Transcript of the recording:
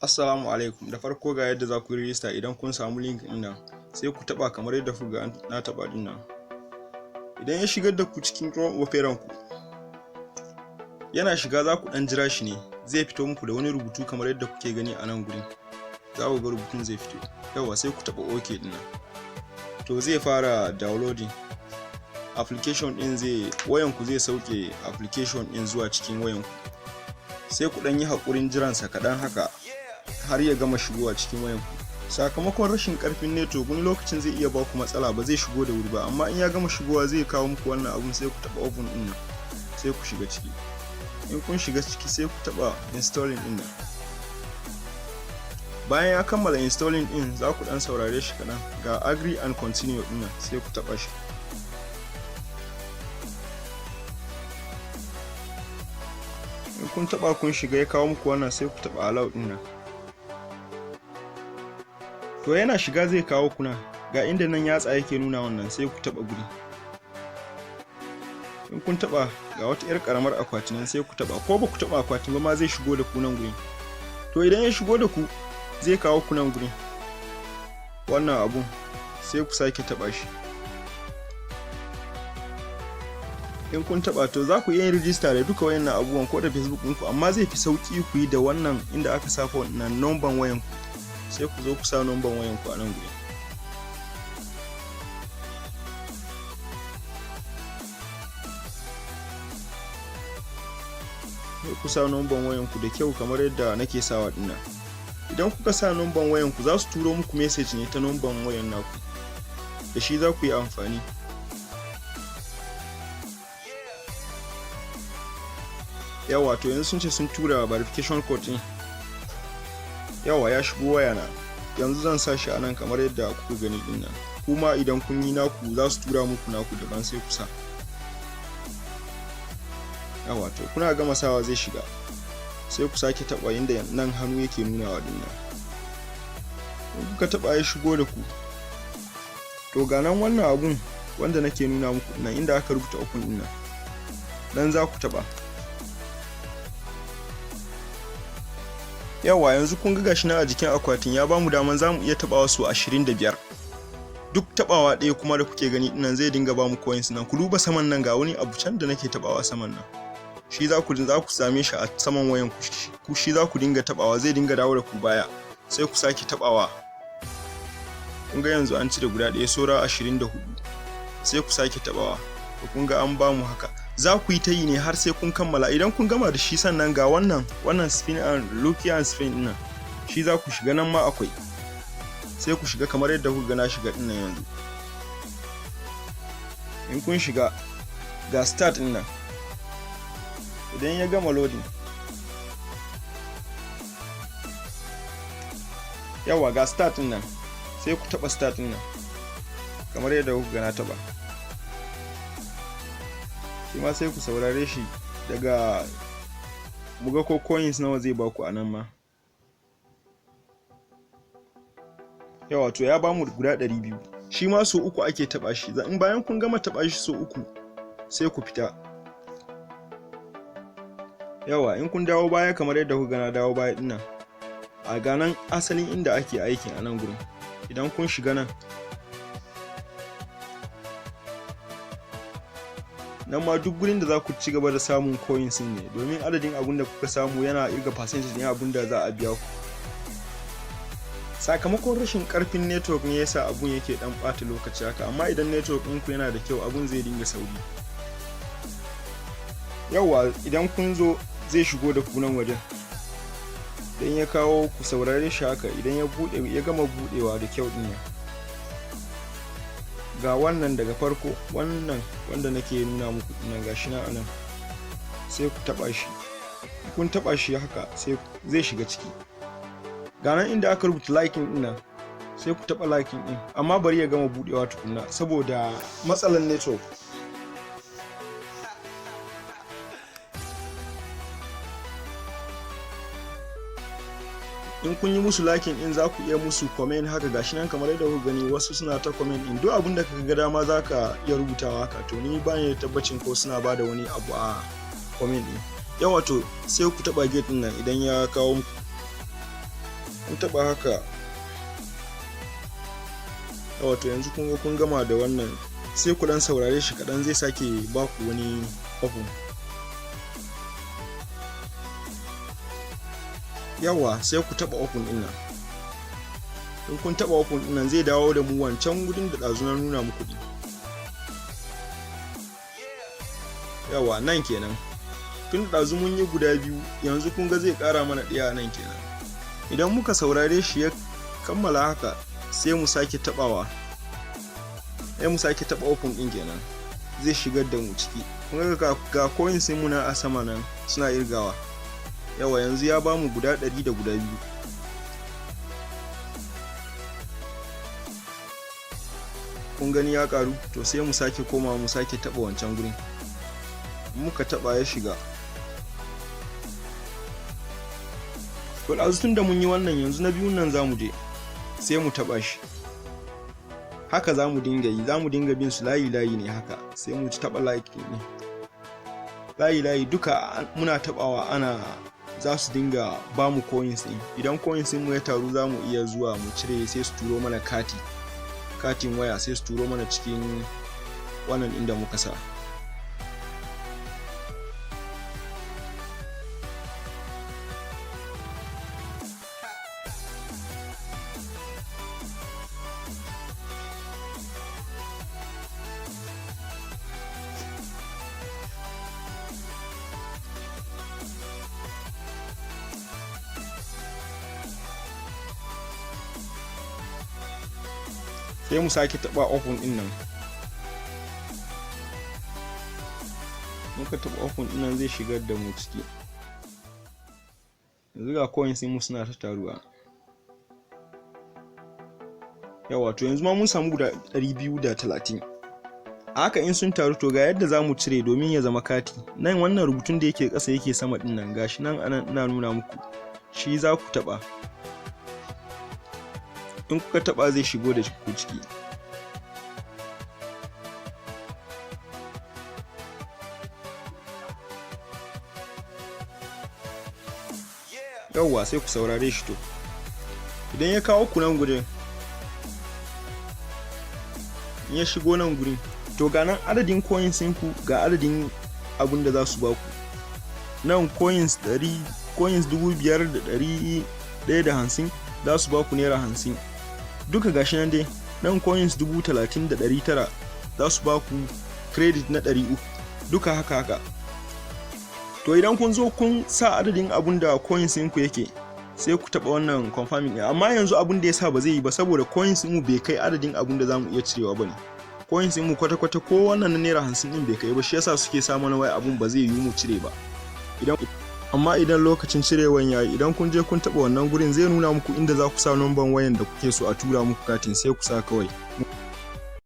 Assalamu alaikum. Da farko, ga yadda za ku yi rijista. Idan kun samu link ɗin nan, sai ku taɓa kamar yadda kuka ga na taɓa ɗin nan. Idan ya shigar da ku cikin Chrome Opera ku, yana shiga, za ku ɗan jira shi ne zai fito muku da wani rubutu kamar yadda kuke gani a nan gurin. Za ku ga rubutun zai fito. Yawwa, sai ku taɓa OK ɗin nan. To, zai fara downloading application ɗin, zai wayanku zai sauke application ɗin zuwa cikin wayanku. Sai ku ɗan yi haƙurin jiransa kaɗan haka har ya gama shigowa cikin wayanku. Sakamakon rashin ƙarfin network, wani lokacin zai iya baku matsala, ba zai shigo da wuri ba, amma in ya gama shigowa zai kawo muku wannan abun. Sai ku taɓa open ɗin nan, sai ku shiga ciki. In kun shiga ciki, sai ku taɓa installing ɗin nan. Bayan ya kammala installing ɗin, za ku ɗan saurare shi kaɗan. Ga agree and continue ɗin nan, sai ku taɓa shi. In kun taɓa, kun shiga, ya kawo muku wannan, sai ku taɓa allow ɗin nan. To, yana shiga zai kawo ku nan, ga inda nan yatsa yake nuna wannan, sai ku taɓa guri. In kun taɓa, ga wata 'yar ƙaramar akwati nan, sai ku taɓa. Ko ba ku taɓa akwatin ba ma, zai shigo da ku nan gurin. To, idan ya shigo da ku, zai kawo ku nan gurin, wannan abun, sai ku sake taɓa shi. In kun taɓa, to za ku iya yin rijista da duka wayannan abubuwan ko da Facebook ɗinku, amma zai fi sauƙi ku yi da wannan inda aka sa wannan numban wayan ku. Sai ku zo ku sa numban wayan ku a nan gurin. Sai ku sa numban wayan ku da kyau kamar yadda nake sawa dinnan. Idan kuka sa numban wayan ku, za su turo muku message ne ta numban wayan naku, da shi za ku yi amfani. Yawa, to yanzu sun ce sun tura verification code din. Yawa, ya shigo waya na. Yanzu zan sa shi a nan kamar yadda kuka gani din nan. Kuma idan kun yi naku, za su tura muku naku daban, sai ku sa. Yawa, to kuna gama sawa zai shiga. Sai ku sake taba inda nan hannu yake nunawa din nan. In kuka taba, ya shigo da ku. To, ga nan wannan abun wanda nake nuna muku nan, inda aka rubuta open din nan, dan za ku taba. Yawa, yanzu kun ga gashi nan a jikin akwatin ya bamu daman zamu iya tabawa su 25. Duk tabawa ɗaya kuma da kuke gani nan zai dinga bamu coins nan. Ku duba saman nan, ga wani abu can da nake tabawa saman nan. Shi za ku same shi a saman wayan ku. Shi za ku dinga tabawa, zai dinga dawo da ku baya. Sai ku sake tabawa. Kun ga yanzu an cire guda ɗaya, saura 24. Sai ku sake tabawa. To, kun ga an bamu haka. Za ku yi ta yi ne har sai kun kammala. Idan kun gama da shi, sannan ga wannan spin and lucky and spin ɗin, shi za ku shiga. Nan ma akwai, sai ku shiga kamar yadda kuka ga na shiga ɗin nan yanzu. In kun shiga, ga start ɗin nan. Idan ya gama loading, yawa, ga start ɗin nan, sai ku taba start ɗin nan kamar yadda kuka ga na taba. Shi ma sai ku saurare shi daga muga ko coins nawa zai baku a nan ma. Yawa, to ya bamu guda 200. Shi ma so uku ake taba shi. In bayan kun gama taba shi so uku, sai ku fita. Yawa, in kun dawo baya kamar yadda kuka na dawo baya dinnan, a ganan asalin inda ake aikin a nan gurin. Idan kun shiga nan, nan ma duk gurin da za ku ci gaba da samun coins ne, domin adadin abun da kuka samu yana irga percentage ɗin abun da za a biya ku. Sakamakon rashin karfin network ne yasa abun yake dan bata lokaci haka, amma idan network ɗinku yana da kyau, abun zai dinga sauri. Yawa, idan kun zo, zai shigo da ku nan wajen. Idan ya kawo ku, saurare shi haka. Idan ya bude, ya gama budewa da kyau din, ga wannan daga farko, wannan wanda nake nuna muku nan, gashi nan anan, sai ku taba shi. Kun taba shi haka, sai zai shiga ciki. Ga nan inda aka rubuta liking din nan, sai ku taba liking din, amma bari ya gama budewa tukunna saboda matsalan network. In kun yi musu liking din, za ku iya musu comment haka. Gashi nan kamar yadda kuka gani, wasu suna ta comment din. Duk abin da ka ga dama za ka iya rubutawa haka. To, ni ba ni da tabbacin ko suna ba da wani abu a comment din. Yawa, to sai ku taba get din nan idan ya kawo muku. Kun taɓa haka. Wato yanzu kun ga kun gama da wannan, sai ku dan saurare shi kaɗan, zai sake ba ku wani open. Yawa, sai ku taɓa open ɗin nan. In kun taɓa open ɗin nan, zai dawo da mu wancan wurin da ɗazu na nuna muku ɗin. Yawa, nan kenan. Tun ɗazu mun yi guda biyu, yanzu kun ga zai ƙara mana ɗaya nan kenan. Idan muka saurare shi ya kammala haka, sai mu sake taɓawa, sai mu sake taɓa open ɗin kenan, zai shigar da mu ciki. Kun ga ga coins mu na a sama nan suna irgawa. Yawa, yanzu ya bamu guda 100 da guda biyu. Kun gani ya karu. To, sai mu sake koma mu sake taɓa wancan gurin. Muka taɓa, ya shiga. To, ɗazu tun da mun yi wannan, yanzu na biyun nan za mu je, sai mu taɓa shi. Haka za mu dinga yi, za mu dinga bin su layi layi ne haka. Sai mu taɓa like ne layi layi duka muna taɓawa, ana za su dinga ba mu coins ɗin. Idan coins ɗin mu ya taru, za mu iya zuwa mu cire, sai su turo mana katin waya, sai su turo mana cikin wannan inda muka sa. Sai mu sake taba open din nan. Muka taba open din nan, zai shigar da mu ciki. Yanzu ga coins mu suna ta taruwa. Yawa, to yanzu ma mun samu guda 230. A haka in sun taru, to ga yadda za mu cire domin ya zama kati. Nan wannan rubutun da yake ƙasa yake sama din nan, gashi nan anan ina nuna muku shi, za ku taba. In kuka taba, zai shigo da ku ciki. Yauwa, sai ku saurare shi. To, idan ya kawo ku nan gurin, in ya shigo nan gurin, to ga nan adadin coins ku, ga adadin abin da za su baku nan. Coins 100, coins 5150, za su baku naira 50 duka. Gashi nan dai, nan coins 30,900, za su baku credit na 300 duka, haka haka. To, idan kun zo kun sa adadin abun da coins ku yake, sai ku taba wannan confirming. Amma yanzu abun da yasa ba zai yi ba, saboda coins mu bai kai adadin abun da zamu iya cirewa bane. Coins mu kwata kwata ko wannan na naira 50 din bai kai ba, shi yasa suke sa mana wai abun ba zai yi mu cire ba. Idan amma idan lokacin cirewan yayi, idan kun je kun taba wannan gurin, zai nuna muku inda za ku sa number wayan da kuke so a tura muku katin, sai ku sa kawai.